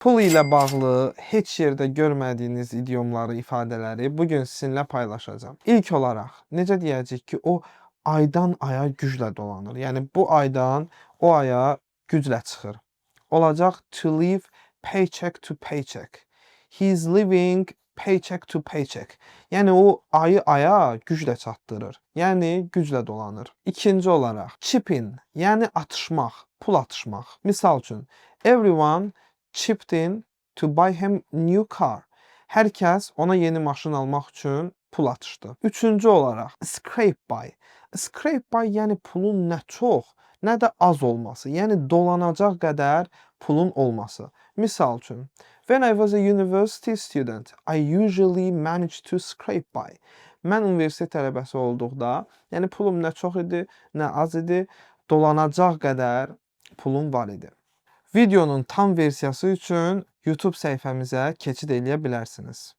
Pul ilə bağlı heç yerdə görmədiyiniz idiomları, ifadələri bu gün sizinlə paylaşacağam. İlk olaraq necə deyəcəyik ki, o aydan aya güclə dolanır. Yəni bu aydan o aya güclə çıxır. Olacaq to live paycheck to paycheck. He is living paycheck to paycheck. Yəni o ayı aya güclə çatdırır. Yəni güclə dolanır. İkinci olaraq chip in, yəni atışmaq, pul atışmaq. Misal üçün, everyone chipped in to buy him new car. Hər kəs ona yeni maşın almaq üçün pul atışdı. Üçüncü olaraq scrape by. Scrape by, yəni pulun nə çox, nə də az olması, yəni dolanacaq qədər pulun olması. Misal üçün, when I was a university student, I usually managed to scrape by. Mən universitet tələbəsi olduqda, yəni pulum nə çox idi, nə az idi, dolanacaq qədər pulum var idi. Videonun tam versiyası üçün YouTube səhifəmizə keçid eləyə bilərsiniz.